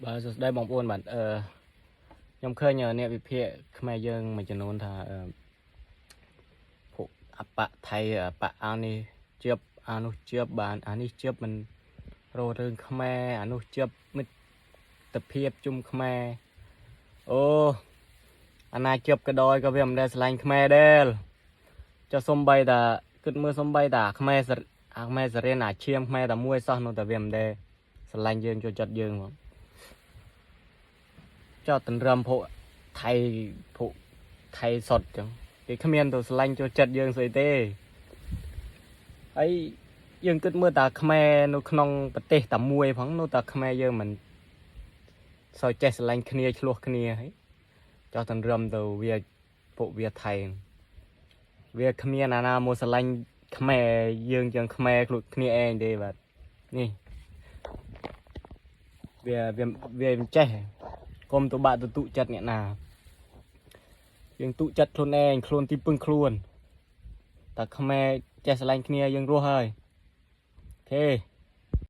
បាទសួស្តីបងប្អូនបាទអឺខ្ញុំឃើញអ្នកវិភាគខ្មែរយើងមួយចំនួនថាអឺពួកអបៈថៃអបៈអានេះជាបអានោះជាបបានអានេះជាបមិនរោរឿងខ្មែរអានោះជាបមិត្តភាពជុំខ្មែរអូអាណាជាបក៏ដោយក៏វាមិនដែលស្រឡាញ់ខ្មែរដែរចុះសំបីតាគិតមើលសំបីតាខ្មែរសអាខ្មែរសរៀនអាឈាមខ្មែរតែមួយសោះនោះតែវាមិនដែលស្រឡាញ់យើងចូលចិត្តយើងហ្មង ចោះតម្រឹមពួកថៃពួកថៃសុតចឹងគេគ្មានទៅស្រឡាញ់ចូលចិត្តយើងស្អីទេហើយយើងគិតមើលតាខ្មែរនៅក្នុងប្រទេសតែមួយផងនោះតាខ្មែរយើងមិនសូវចេះស្រឡាញ់គ្នាឆ្លោះគ្នាហើយចោះតម្រឹមទៅវាពួកវាថៃវាគ្មានអាណាមកស្រឡាញ់ខ្មែរយើងជាងខ្មែរខ្លួនគ្នាឯងទេបាទនេះវាវាវាមិនចេះ កុំទៅបាក់ទៅទុចិត្តអ្នកណាយើងទុចិត្តខ្លួនឯងខ្លួនទីពឹងខ្លួនតែខ្មែរចេះស្រឡាញ់គ្នាយើងរស់ហើយ OK។